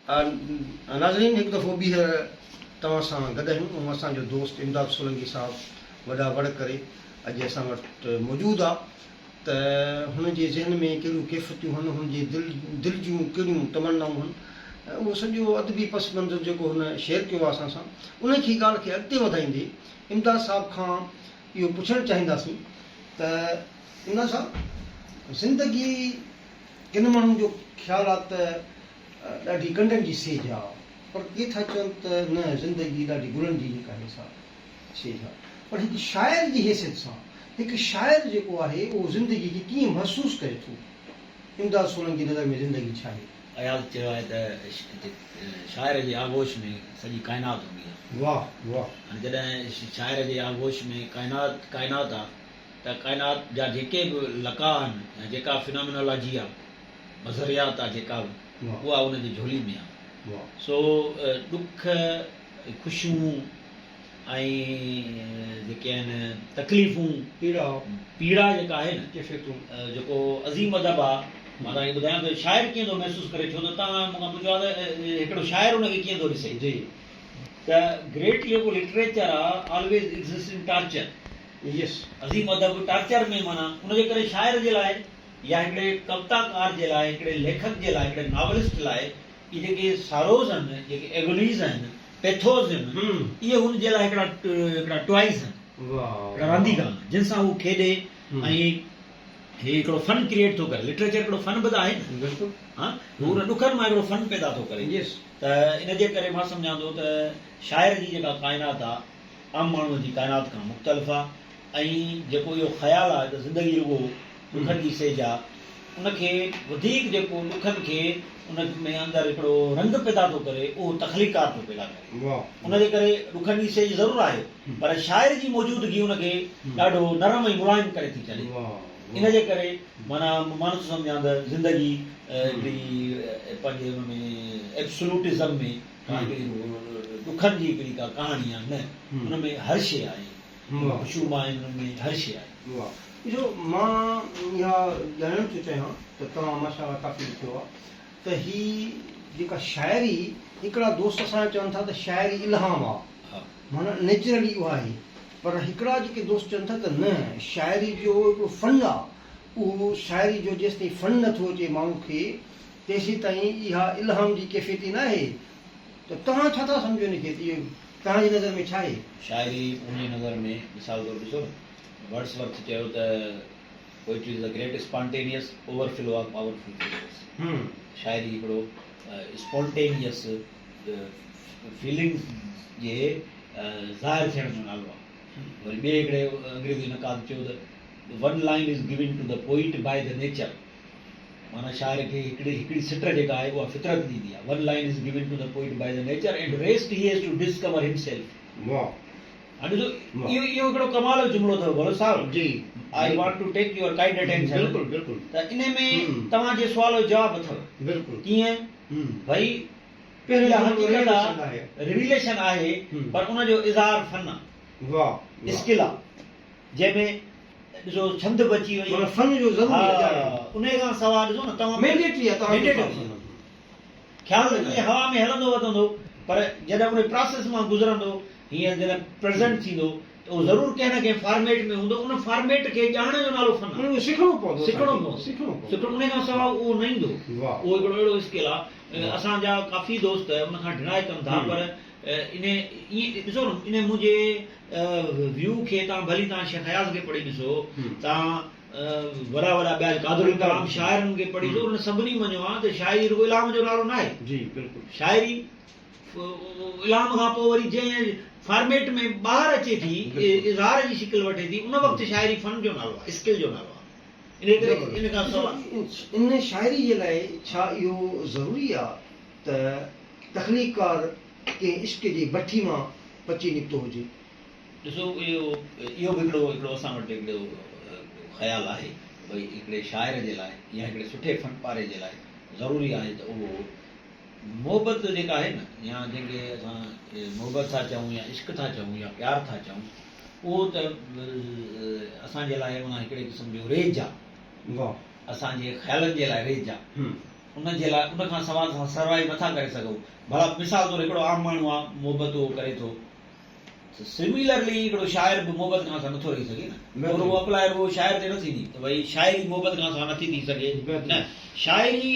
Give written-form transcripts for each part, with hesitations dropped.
ناظرين هڪ دفعو ٻيهر توهان سان گڏ آهيون ۽ اسان جو دوست امداد سولنگي صاحب وڏا وڙ ڪري اڄ اسان وٽ موجود آ ته هن جي ذهن ۾ ڪهڙيون ڪيفتيون هن هن جي دل دل جون ڪهڙيون تمنائون هن اهو سڄو ادبي پس منظر جيڪو هن شيئر ڪيو آ اسان سان ان کي ڳالهه کي اڳتي وڌائيندي امداد صاحب کان اهو پڇڻ چاهينداسين ته امداد صاحب زندگي ڪن ماڻهن جو خيال آ ته ڏاڍي ڪنڊن جي سيج آ پر ڪي ٿا چون ته نه زندگي ڏاڍي گلن جي جيڪا آهي سا سيج آ پر هڪ شاعر جي حيثيت سان هڪ شاعر جيڪو آهي اهو زندگي کي ڪيئن محسوس ڪري ٿو؟ امداد سولنگي نظر ۾ زندگي ڇا آهي؟ اياز چيو آهي ته شاعر جي آغوش ۾ سڄي ڪائنات هوندي آ. واه واه. هاڻي جڏهن شاعر جي آغوش ۾ ڪائنات ڪائنات آ ته ڪائنات جا جيڪي به لقاء آهن يا جيڪا فنامينالاجي آ مظهريات آ جيڪا به اها ان جي جهولي ۾ آ. سو ڏک، خوشيون ۽ جيڪي آهن تڪليفون، پيڙا جيڪا آهي نه جيڪو عظيم ادب آ مان توهان کي ٻڌايان ته شاعر ڪيئن ٿو محسوس ڪري ڇو ته توهان مون کان پڇيو آ ته هڪڙو شاعر ان کي ڪيئن ٿو ڏسي ته گريٽ جيڪو لٽريچر آ آلويز ايگزسٽ ان ٽارچر عظيم ادب ٽارچر ۾ معنيٰ ان جي ڪري شاعر جي لاء يا هڪڙي ڪوتا ڪار جي لاء، هڪڙي ليکڪ جي لاء، هڪڙي ناولسٽ لاء اهي جيڪي ساروز آهن، جيڪي ايگونيز آهن، پيٿوز آهن، اهي هن جي لاء هڪڙا هڪڙا ٽوائز آهن، هڪڙا رانديڪا آهن، جن سان هو کيڏي ۽ هي هڪڙو فن ڪريئيٽ ٿو ڪري. لٽريچر هڪڙو فن به ته آهي نه. بلڪل. ها، هو ان ڏکن مان هڪڙو فن پيدا ٿو ڪري. ته ان جي ڪري مان سمجهان ٿو ته شاعر جي جيڪا ڪائنات آهي، عام ماڻهوء جي ڪائنات کان مختلف آهي ۽ جيڪو اهو خيال آهي ته زندگي رڳو ڏکن جي سيج آ، ان کي وڌيڪ جيڪو ڏکن کي ان ۾ اندر هڪڙو رنگ پيدا ٿو ڪري اهو تخليقڪار ٿو پيدا ڪري. ان جي ڪري ڏکن جي سيج ضرور آهي پر شاعر جي موجودگي ان کي ڏاڍو نرم ۽ ملائم ڪري ٿي ڇڏي. ان جي ڪري معنيٰ مان نٿو سمجهان ته زندگي هڪڙي پنهنجي ان ۾ ايبسولوٽزم ۾ ڪا هڪڙي ڏکن جي هڪڙي ڪا ڪهاڻي آ نه ان ۾ هر شيء آهي. خوشيون به آهن ان ۾ هر شيء آهي. واھ ڏسو مان اها ڄاڻڻ ٿو چاهيان ته توهان ماشاء الله ڪافي لکيو آ ته هي جيڪا شاعري هڪڙا دوست اسان جا چون ٿا ته شاعري الهام آ معنيٰ نيچرلي اها آهي پر هڪڙا جيڪي دوست چون ٿا ته نه شاعري جو هڪڙو فن آ اهو شاعري جو جيستائين فن نه ٿو اچي ماڻهو کي تيسيتائين اها الهام جي ڪيفيت ئي ناهي ته توهان ڇا ٿا سمجهو ان کي ته اهو توهان جي نظر ۾ ڇا آهي؟ شاعري منهنجي نظر ۾ مثال طور ڏسو نه ورڊس ورٿ چيو ته Poetry is the great spontaneous overflow of powerful feelings شاعري هڪڙو اسپونٽينيس فيلنگس جي ظاهر ٿيڻ جو نالو آهي. وري ٻئي هڪڙي انگريزي نقاد چيو ته One line is given to the poet by the nature معنيٰ شاعر کي هڪڙي هڪڙي سٽ جيڪا آهي اها فطرت ڏيندي آهي One line is given to the poet by the nature and rest he has to discover himself. واھ. هاڻي ڏسو اهو اهو هڪڙو ڪمال جو جملو اٿو بلوچ صاحب جي I want to take your kind attention بلڪل بلڪل ته انهي ۾ توهان جي سوال جو جواب اٿو بلڪل ڪيئن ڀئي پهريون اها جملو حقيقت ريوليشن آ آهي ريوليشن آهي پر ان جو اظهار فن آ واھ اسڪل آ جنهن ۾ ڏسو ڇند به اچي وئي. معنيٰ فن جو ضروري آهي ڄاڻڻ. ها انهيء کان سواء ڏسو نه توهان مينڊيٽري آهي توهان جو فن. خيال ته ائين هوا ۾ هلندو وتندو پر جڏهن انهي پراسيس مان گذرندو هينئر جڏهن پريزنٽ ٿيندو ته اهو ضرور ڪنهن نه ڪنهن فارميٽ ۾ هوندو ان فارميٽ کي ڄاڻڻ جو نالو فن آهي. ان کي سکڻو پوندو سکڻو پوندو سکڻو پوندو سکڻو انهي کان سواء اهو نه ايندو. واهه اهو هڪڙو اهڙو اسڪل آهي اسان جا ڪافي دوست ان کان ڊنائي ڪن ٿا پر انهي ائين ڏسو نه انهي منهنجي ويو کي تان ڀلي تان شيخ اياز کي پڙهي ڏسو تان وڏا وڏا ٻيا قادر الڪلام شاعرن کي پڙهي ڏسو انهن سڀني مڃيو آهي ته شاعري رڳو الهام جو نالو ناهي. جي بلڪل. شاعري الهام کان پوء وري جنهن فارميٽ ۾ ٻاهر اچي ٿي اظهار جي شڪل وٺي ٿي ان وقت شاعري فن جو نالو آهي اسڪل جو نالو آهي انهي ڪري ان کان سواء. ان شاعري جي لاء ڇا اهو ضروري آهي ته تخليقڪار ڪنهن عشق جي بٺي مان پچي نڪتو هجي. ڏسو اهو اهو به هڪڙو هڪڙو اسان وٽ هڪڙو خيال آهي ته ڀئي هڪڙي شاعر جي لاء يا هڪڙي سٺي فن پاري جي لاء ضروري آهي ته اهو محبت جيڪا آهي نه يا جنهن کي اسان محبت ٿا چئون يا عشق ٿا چئون يا پيار ٿا چئون اهو ته اسان جي لاء معنيٰ هڪڙي قسم جو ريج آهي. واهه. اسان جي خيالن جي لاء ريج آهي. ان جي لاء ان کان سواء اسان سروائيو نٿا ڪري سگهون. ڀلا مثال طور هڪڙو عام ماڻهو آ محبت اهو ڪري ٿو ته سميلرلي هڪڙو شاعر به محبت کان سواء نٿو رهي سگهي نه. اهو رڳو اپلاء رڳو شاعر تي نه ٿيندي ته ڀئي شاعري محبت کان سواء نٿي ٿي سگهي نه شاعري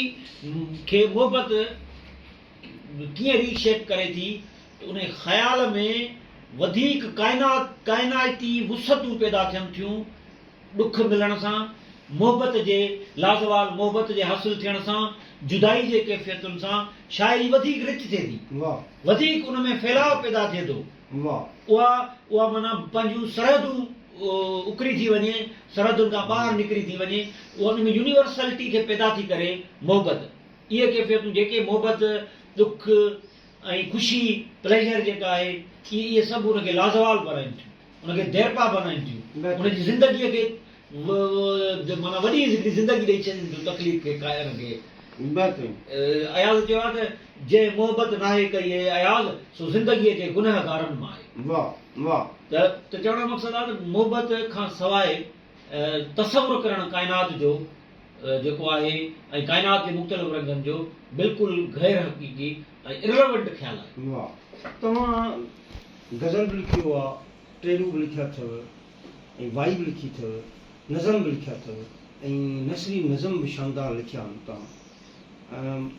کي محبت ڪيئن ري شيپ ڪري ٿي ته انهي خيال ۾ وڌيڪ ڪائنات ڪائناتي وسعتون پيدا ٿين ٿيون ڏک ملڻ سان، محبت جي لازوال محبت جي حاصل ٿيڻ سان، جدائي جي ڪيفيتن سان شاعري وڌيڪ رچ ٿئي ٿي. وڌيڪ ان ۾ ڦهلاء پيدا ٿئي ٿو. اها اها معنيٰ پنهنجون سرحدون اڪري ٿي وڃي، سرحدن کان ٻاهر نڪري ٿي وڃي، اها ان ۾ يونيورسلٽي کي پيدا ٿي ڪري محبت. اهي ڪيفيتون جيڪي محبت، ڏک ۽ خوشي، Pleasure، جيڪا آهي، اهي اهي سڀ ان کي لازوال بڻائين ٿيون. ان کي ديرپا بنائين ٿيون، ان جي زندگيء کي معنيٰ وڏي هڪڙي زندگي ڏئي ڇڏين ٿيون تخليق کي ڪائن کي. اياز چيو آهي ته جنهن محبت ناهي ڪئي اي اياز سو زندگيء جي گنهگارن مان آهي. ته ته چوڻ جو مقصد آهي ته محبت کان سواء تصور ڪرڻ ڪائنات جو جيڪو آهي ۽ ڪائنات جي مختلف رنگن جو بلڪل غير حقيقي ۽ Irrelevant خيال آهي. توهان غزل به لکيو آ، ٽيڙو به لکيا اٿو ۽ وائي به لکي اٿو، نظم به لکيا اٿو ۽ نثري نظم به شاندار لکيا آهن توهان.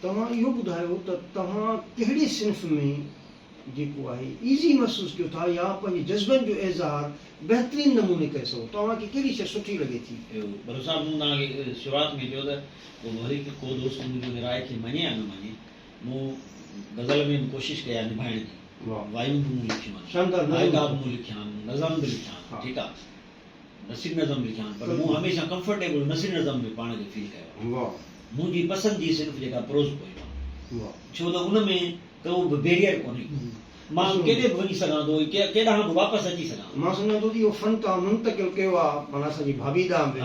توهان اهو ٻڌايو ته توهان ڪهڙي صنف ۾ جيڪو آهي ايزي محسوس ڪيو ٿا يا پنهنجي جذبن جو اظهار بهترين نموني ڪري سگهو ٿا؟ توهان کي ڪهڙي شيء سٺي لڳي ٿي؟ اهو بلوچ صاحب مون توهان کي شروعات ۾ چيو ته پوء ڀلي ڪو دوست منهنجي ان راء کي مڃي يا نه مڃي، مون غزل ۾ به ڪوشش ڪئي آهي نڀائڻ جي، وايون به مون لکيون آهن، هائيڪا به مون لکيا آهن، نظم به لکيا آهن، ٺيڪ آهي، نثري نظم به لکيا آهن، پر مون هميشه ڪمفرٽيبل نثري نظم ۾ پاڻ کي فيل ڪيو آهي. منهنجي پسند جي صنف جيڪا پروز پوئم آهي، ڇو ته ان ۾ ڪو به بيريئر ڪونهي، مان ڪيڏي به وڃي سگهان ٿو ۽ ڪيڏانهن به واپس اچي سگهان ٿو. مان سمجهان ٿو ته اهو فن توهان منتقل ڪيو آهي معنيٰ اسان جي ڀاڀي ڏانهن به،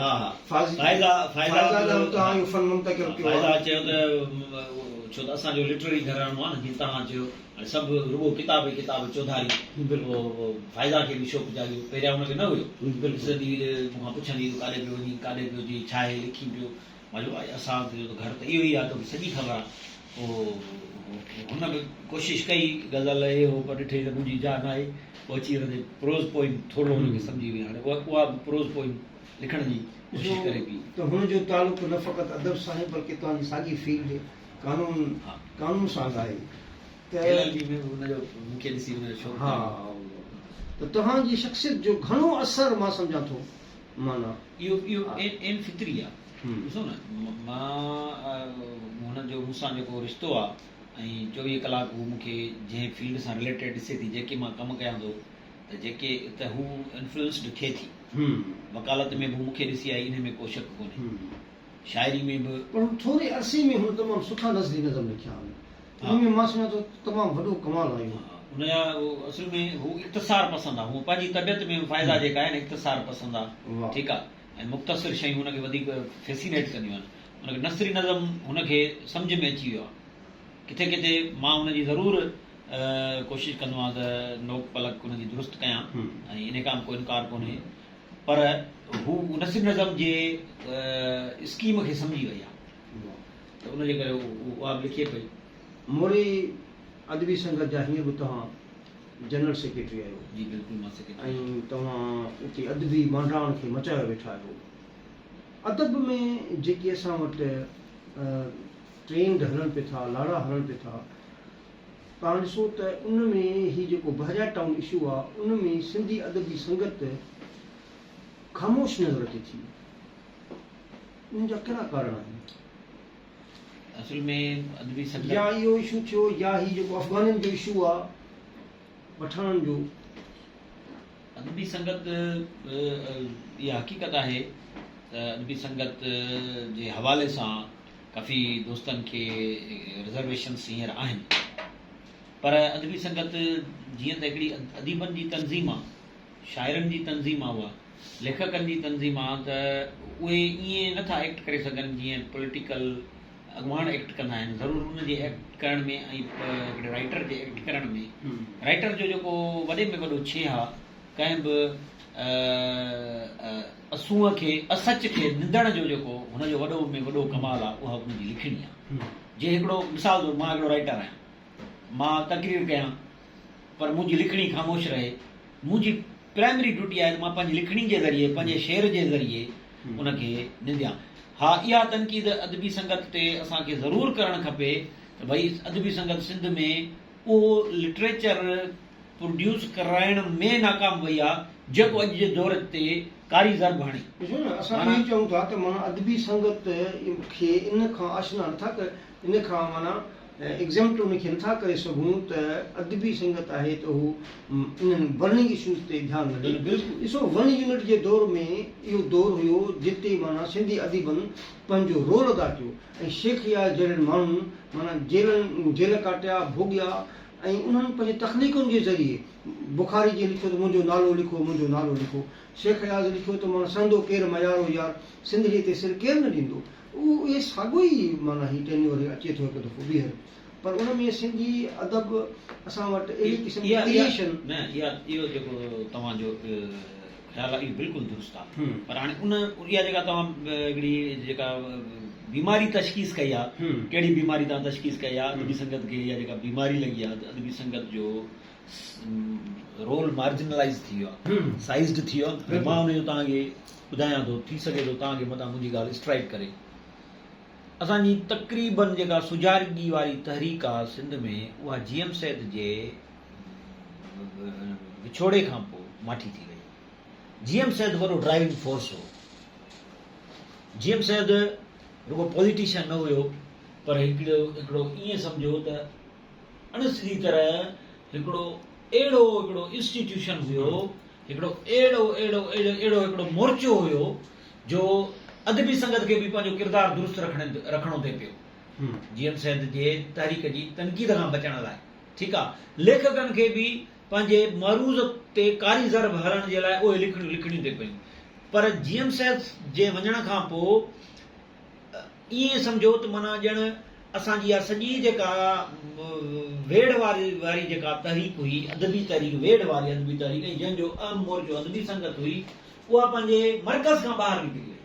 فائزه ڏانهن به توهان اهو فن منتقل ڪيو آهي. فائزه چيو ته ڇو ته اسان جو لٽرري گهراڻو آهي نه جيئن توهان چيو هاڻي سڀ رڳو ڪتاب ئي ڪتاب چوڌاري پوء فائزه کي به شوق جاڳيو پهريان هن کي نه هيو ڏسندي هئي ته مون کان پڇندي هئي ته ڪاڏي پيو وڃين ڪاڏي پيو اچين ڇا آهي لکين پيو مان چيو ڀائي اسان جو ته گهر ته اهو ئي آهي توکي سڄي خبر آهي. پوء هن به ڪوشش ڪئي غزل اهي هو پر ڏٺئي ته منهنجي جاء ناهي. پوء اچي هن تي پروز پوئم ٿورڙو هن کي سمجهي وئي. هاڻي اها به پروز پوئم لکڻ جي ڪوشش ڪري پئي. ته هن جو تعلق نه فقط ادب سان آهي بلڪه توهان جي ساڳي فيلڊ قانون قانون سان به آهي ته ايل ايل بي ۾ به هن جو مون کي ڏسي هن جو شوق ها ته توهان جي شخصيت جو گهڻو اثر مان سمجهان ٿو معنيٰ. اهو اهو عين فطري آ ڏسو نه مان هن جو مون سان جيڪو رشتو آ ۽ 24 ڪلاڪ هو مون کي جنهن فيلڊ سان رليٽيڊ ڏسي ٿي جيڪي مان ڪم ڪيان ٿو ته جيڪي ته هو انفلوئنسڊ ٿئي ٿي وڪالت ۾ به هو مون کي ڏسي آئي انهي ۾ ڪو شڪ ڪونهي شاعري ۾ به. پر ٿوري عرصي ۾ هن تمام سٺا نثري نظم لکيا آهن ان ۾ مان سمجهان ٿو تمام وڏو ڪمال آهي اهو. ان جا اصل ۾ هو اختصار پسند آ هو پنهنجي طبيعت ۾ به فائزه جيڪا آهي نه اختصار پسند آ ٺيڪ آ ۽ مختصر شيون هن کي وڌيڪ فيسينيٽ ڪنديون آهن ان کي نثري نظم هن کي سمجهه ۾ اچي ويو آ ڪٿي ڪٿي مان هن جي ضرور ڪوشش ڪندو آهيان ته نوڪ پلڪ هن جي درست ڪيان ۽ انهي کان به ڪو انڪار ڪونهي پر هو نثري نظم جي اسڪيم کي سمجهي وئي آ ته ان جي ڪري اها به لکي پئي. موري ادبي سنگت جا هينئر به توهان جنرل سيڪريٽري آهيو. جي بلڪل مان سيڪريٽري آهيان. ۽ توهان اتي ادبي مانڊاڻ کي مچايو ويٺا آهيو. ادب ۾ جيڪي اسان وٽ ٽرينڊ هلن پئي ٿا، لاڙا هلن پئي ٿا، توهان ڏسو ته ان ۾ هي جيڪو بحريا ٽائون اشو آهي ان ۾ سنڌي ادبي سنگت خاموش نظر اچي ٿي. ان جا ڪهڙا ڪارڻ آهن؟ اصل ۾ ادبي سنگت. يا اهو اشو ٿيو يا هي جيڪو افغانين جو اشو آ پٺاڻن جو. ادبي سنگت اها حقيقت آهي ته ادبي سنگت جي حوالي سان ڪافي دوستن کي رزرويشنس هينئر آهن پر ادبي سنگت جيئن ته هڪڙي اديبن جي تنظيم آ شاعرن جي تنظيم آ اها ليکڪن جي تنظيم آ ته اهي ائين نه ٿا ايڪٽ ڪري سگهن جيئن پوليٽيڪل اڳواڻ ايڪٽ ڪندا آهن ضرور ان جي ايڪٽ ڪرڻ ۾ ۽ هڪڙي رائيٽر جي ايڪٽ ڪرڻ ۾ رائيٽر جو جيڪو وڏي ۾ وڏو ڇيهه آ ڪنهن به اسونهن کي، اسچ کي نندڻ جو جيڪو هن جو وڏو ۾ وڏو ڪمال آ، اها ان جي لکڻي آ. جي هڪڙو مثال طور مان هڪڙو رائيٽر آهيان، مان تقرير ڪيان پر منهنجي لکڻي خاموش رهي، منهنجي پرائمري ڊيوٽي آهي ته مان پنهنجي لکڻي جي ذريعي، پنهنجي شعر جي ذريعي ان کي ننديان. ها اها تنقيد ادبي سنگت تي اسان کي ضرور ڪرڻ کپي ته ڀئي ادبي سنگت سنڌ ۾ اهو لٽريچر پروڊيوس ڪرائڻ ۾ ناڪام وئي آ جيڪو اڄ جي دور تي ڪاري ضرب هڻي. ڏسو نه اسان اهو ئي چئون ٿا ته معنيٰ ادبي سنگت کي ان کان آشنا نٿا ڪري ان کان معنيٰ Exempt ان کي نٿا ڪري سگهون ته ادبي سنگت آهي ته هو انهن برننگ اشوز تي ڌيان نه ڏئي. ڏسو ون يونٽ جي دور ۾ اهو دور هيو جتي معنيٰ سنڌي اديبن پنهنجو رول ادا ڪيو ۽ شيخ اياز جهڙن ماڻهن معنيٰ جيلن جيل ڪاٽيا ڀوڳيا ۽ انهن پنهنجي تخليقن جي ذريعي بخاري جيئن لکيو ته منهنجو نالو لکو منهنجو نالو لکو شيخ اياز لکيو ته معنيٰ سهندو ڪير ميارو يار سنڌڙيء تي سر ڪير نه ڏيندو اهو اهي ساڳيو ئي معنيٰ هي ٽينيور اچي ٿو هڪ دفعو ٻيهر پر ان ۾ سنڌي ادب اسان وٽ اهڙي قسم جي ڪريئيشن. نه اها اهو جيڪو توهان جو خيال آهي اهو بلڪل درست آهي پر هاڻي ان اها جيڪا توهان هڪڙي جيڪا بيماري تشخيص ڪئي آهي ڪهڙي بيماري توهان تشخيص ڪئي آهي ادبي سنگت کي اها جيڪا بيماري لڳي آهي ادبي سنگت جو رول مارجنلائز ٿي ويو آهي سائزڊ ٿي ويو آهي مان ان جو توهان کي ٻڌايان ٿو ٿي سگهي ٿو توهان کي متان منهنجي ڳالهه اسٽرائيڪ ڪري اسان جي تقريبن جيڪا سجارگي واري تحريڪ آ سنڌ ۾ اها جي ايم سيد جي وڇوڙي کان پوء ماٺي ٿي وئي. جي ايم سيد وڏو ڊرائيونگ فورس هو. جي ايم سيد رڳو پوليٽيشن نه هيو پر هڪڙو هڪڙو ائين سمجهو ته اڻ سڌي طرح هڪڙو اهڙو هڪڙو انسٽيٽيوشن هيو هڪڙو اهڙو اهڙو اهڙو اهڙو هڪڙو مورچو هيو جو ادبي سنگت کي به پنهنجو ڪردار درست رکڻو ٿي پيو جي ايم سيد جي تحريڪ جي تنقيد کان بچڻ لاء ٺيڪ آ ليکڪن کي به پنهنجي معروض تي ڪاري ضرب هڻڻ جي لاء اهي لکڻيون لکڻيون ٿي پيون پر جي ايم سيد جي وڃڻ کان پوء ائين سمجهو ته معنيٰ ڄڻ اسان جي اها سڄي جيڪا ويڙهه واري واري جيڪا تحريڪ هئي، ادبي تحريڪ، ويڙهه واري ادبي تحريڪ ۽ جنهن جو اهم مورچو ادبي سنگت هئي، اها پنهنجي مرڪز کان ٻاهر نڪري وئي.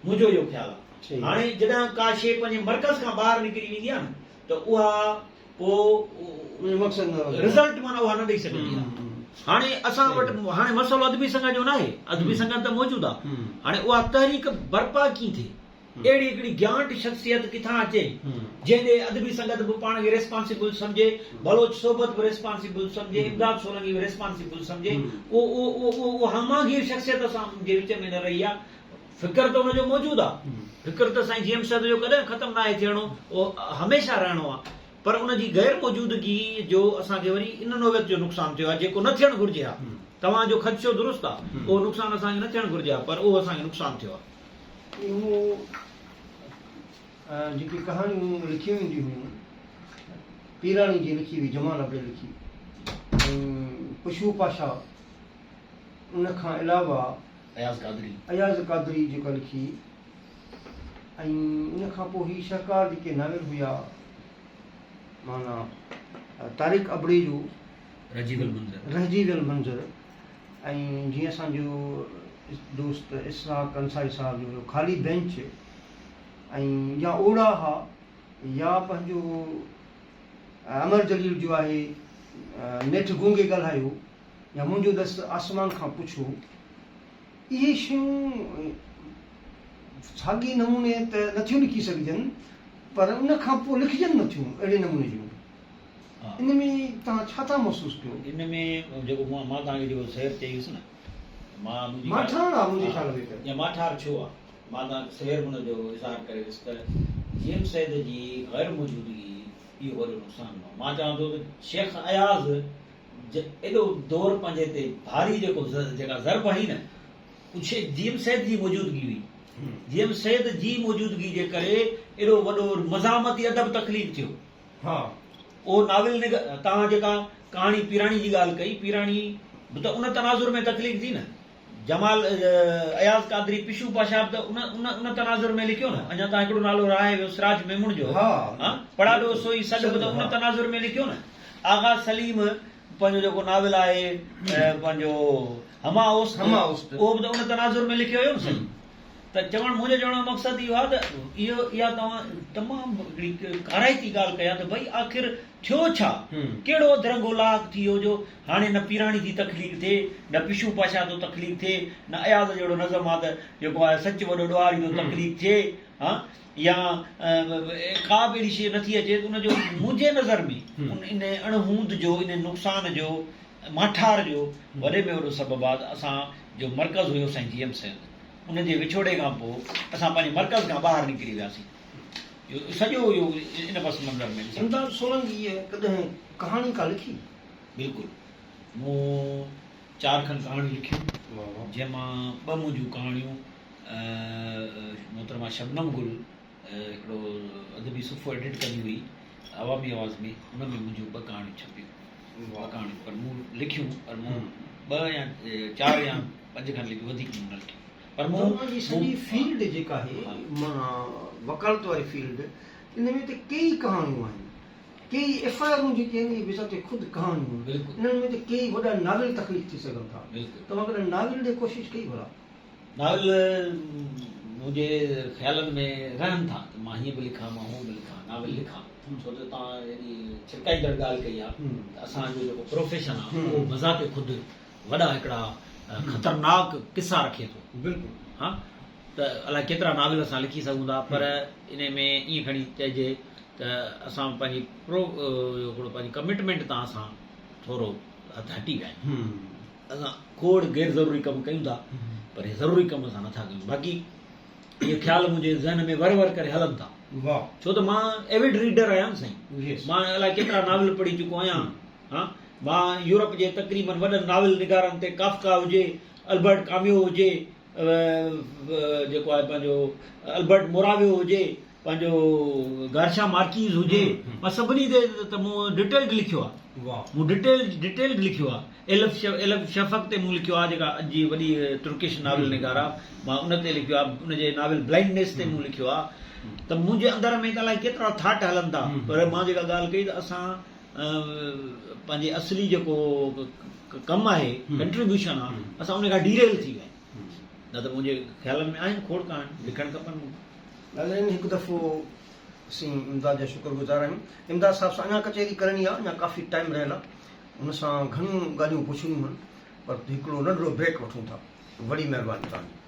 منهنجو اهو خيال آهي. هاڻي جڏهن ڪا شيء پنهنجي مرڪز کان ٻاهر نڪري ويندي آهي نه ته اها پوء رزلٽ معنيٰ اها نه ڏئي سگهندي آهي. هاڻي اسان وٽ هاڻي مسئلو ادبي سنگت جو ناهي، ادبي سنگت ته موجود آهي، هاڻي اها تحريڪ برپا ڪيئن ٿئي؟ اهڙي هڪڙي گيانٽ شخصيت ڪٿان اچي، جنهن ڏي ادبي سنگت به پاڻ کي ريسپانسبل سمجهي، بلوچ صحبت به ريسپانسبل سمجهي، امداد سولنگي به ريسپانسبل سمجهي، اهو اهو اهو اهو همانگير شخصيت اسان جي وچ ۾ نه رهي آهي. فڪر ته ان جو موجود آ. فڪر ته سائين جي ايم سيد جو ڪڏهن ختم ناهي ٿيڻو، اهو هميشه رهڻو آ. پر ان جي غير موجودگي جو اسان کي وري ان نوعيت جو نقصان ٿيو آ، جيڪو نه ٿيڻ گهرجي ها. توهان جو خدشو درست آ، اهو نقصان اسان کي نه ٿيڻ گهرجي ها، پر اهو اسان کي نقصان ٿيو آ. اهو جيڪي ڪهاڻيون لکيون وينديون هيون، پيراڻي جي لکي هئي، جمال ابڙي لکي ۽ پشو پاشا، ان کان علاوه اياز قادري. اياز قادري جيڪا لکي ۽ ان کان پوء هي شهڪار جيڪي ناول هيا معنيٰ طارق ابڙي جو رهجي ويل منظر. رهجي ويل منظر ۽ جيئن اسان جو دوست اسحاق انصاري صاحب جو هيو خالي بينچ ۽ يا اوڙاها يا پنهنجو امر جليل جو آهي نيٺ گونگي ڳالهايو يا منهنجو ڏس آسمان کان پڇو، اهي شيون ساڳئي نموني ته نٿيون لکي سگهجن پر ان کان پوء لکجن نٿيون اهڙي نموني جون. ان ۾ توهان ڇا ٿا محسوس ڪيو؟ ان ۾ جيڪو مان توهان کي جيڪو سير چئي هيس نه مان منهنجي ماٺار آ منهنجي خيال ۾ ته. يا ماٺار ڇو آ؟ مان توهان کي سير ان جو اظهار ڪري ويس ته جي ايم سيد جي غير موجودگي اهو وڏو نقصان هو. مان چوان ٿو ته شيخ اياز ايڏو دور پنهنجي تي ڀاري جيڪو جيڪا ضرب هنئي نه اهو جي ايم سيد جي موجودگي هئي. جي ايم سيد جي موجودگي جي ڪري ايڏو وڏو مزاحمتي ادب تخليق ٿيو. اهو ناول توهان جيڪا ڪهاڻي پيراڻي جي ڳالهه ڪئي، پيراڻي به ته ان تناظر ۾ تخليق ٿي نه. جمال اياز قادري پشو پاشا به ته ان ان ان تناظر ۾ لکيو نه. اڃا تان هڪڙو نالو رهائي ويو سراج ميمڻ جو. ها پڙاڏو سوئي سڏ به ته ان تناظر ۾ لکيو نه. آغا سليم پنهنجو جيڪو ناول آهي پنهنجو هما اوست هما اوست اهو به ته ان تناظر ۾ لکيو ويو نه سائين. ته چوڻ منهنجو چوڻ جو مقصد اهو آهي ته اهو اها توهان تمام هڪڙي ڪارائتي ڳالهه ڪئي آهي ته ڀئي آخر ٿيو ڇا؟ ڪهڙو اڌرنگو لاحق ٿي ويو جو هاڻي نه پيراڻي ٿي تخليق ٿئي، نه پشو پاشا ٿو تخليق ٿئي، نه اياز جهڙو نظم آ ته جيڪو آهي سچ وڏو ڏوهاري ٿو تخليق ٿئي ها يا ڪا به اهڙي شيء نٿي اچي ته ان جو منهنجي نظر ۾ ان اڻ هوند جو ان نقصان جو ماٺار جو وڏي ۾ وڏو سبب آ ته اسان جو مرڪز هيو سائين جي ايم سيد ان جي وڇوڙي کان پوء اسان پنهنجي مرڪز کان ٻاهر نڪري وياسين. اهو سڄو اهو ان پس منظر ۾ ڏسڻ. امداد سولنگيء ڪڏهن ڪهاڻي ڪا لکي؟ بلڪل. مون چار کن ڪهاڻيون لکيون، جنهن مان ٻه منهنجون ڪهاڻيون محترمه شبنم گل هڪڙو ادبي صفحو ايڊٽ ڪندي هئي عوامي آواز ۾، ان ۾ منهنجون ٻه ڪهاڻيون ڇپيون. ٻه ڪهاڻيون پر مون لکيون پر مون ٻه يا چار يا پنج کن لکيون، وڌيڪ مون نه لکيون. پر مون توهان جي سڄي فيلڊ جيڪا آهي معنيٰ وڪالت واري فيلڊ ان ۾ ته ڪيئي ڪهاڻيون آهن ڪيئي ايف I آرون جيڪي آهن اهي بذات خود ڪهاڻيون آهن انهن ۾ ته ڪيئي وڏا ناول تخليق ٿي سگهن ٿا توهان ڪڏهن ناول ڏي ڪوشش ڪئي ڀلا؟ ناول منهنجي خيالن ۾ رهن ٿا ته مان هيئن به لکان مان هونئن به لکان ناول لکان ڇو ته توهان ايڏي ڇرڪائيندڙ ڳالهه ڪئي آهي ته اسان جو جيڪو پروفيشن آهي اهو بذات خود وڏا هڪڙا خطرناڪ قصا رکي ٿو. بلڪل. ها ته الائي ڪيترا ناول اسان لکي سگهون ٿا پر انهي ۾ ائين کڻي چئجي ته اسان پنهنجي پرو هڪڙو پنهنجي ڪمٽمينٽ تان اسان ٿورو هٿ هٽي ويا آهيون. اسان کوڙ غير ضروري ڪم ڪيون ٿا پر هي ضروري ڪم اسان نٿا ڪيون باقي اهي خيال منهنجي ذهن ۾ ور ور ڪري هلن ٿا. واهه. ڇو ته مان ايوڊ ريڊر آهيان نه سائين. مان الائي ڪيترا ناول پڙهي چڪو آهيان. ها مان يورپ جي تقريبن وڏن ناول نگارن تي ڪافڪا هجي، البرٽ ڪاميو هجي، جيڪو آهي پنهنجو البرٽ موراويو هجي، پنهنجو گارشا مارڪيز هجي، مان سڀني تي ته مون ڊيٽيلڊ لکيو آهي. مون ڊيٽيلڊ ڊيٽيلڊ لکيو آهي. ايلف ايلف شفق تي مون لکيو آهي جيڪا اڄ جي وڏي ترڪش ناول نگار آهي، مان ان تي لکيو آهي، ان جي ناول بلائنڊنيس تي مون لکيو آهي. ته منهنجي اندر ۾ ته الائي ڪيترا ٿاٽ هلن ٿا پر مان جيڪا ڳالهه ڪئي ته اسان پنهنجي اصلي جيڪو ڪم آهي ڪنٽريبيوشن آهي اسان ان کان ڊيريل ٿي ويا آهيون نه ته منهنجي خيالن ۾ آهن کوڙ ڪهاڻيون لکڻ کپن مون کي. ناظرين هڪ دفعو اسين امداد جا شڪر گذار آهيون امداد صاحب سان اڃا ڪچهري ڪرڻي آهي اڃا ڪافي ٽائيم رهيل آهي ان سان گهڻيون ڳالهيون پڇڻيون آهن پر هڪڙو ننڍڙو بريڪ وٺون ٿا وڏي مهرباني توهان جي.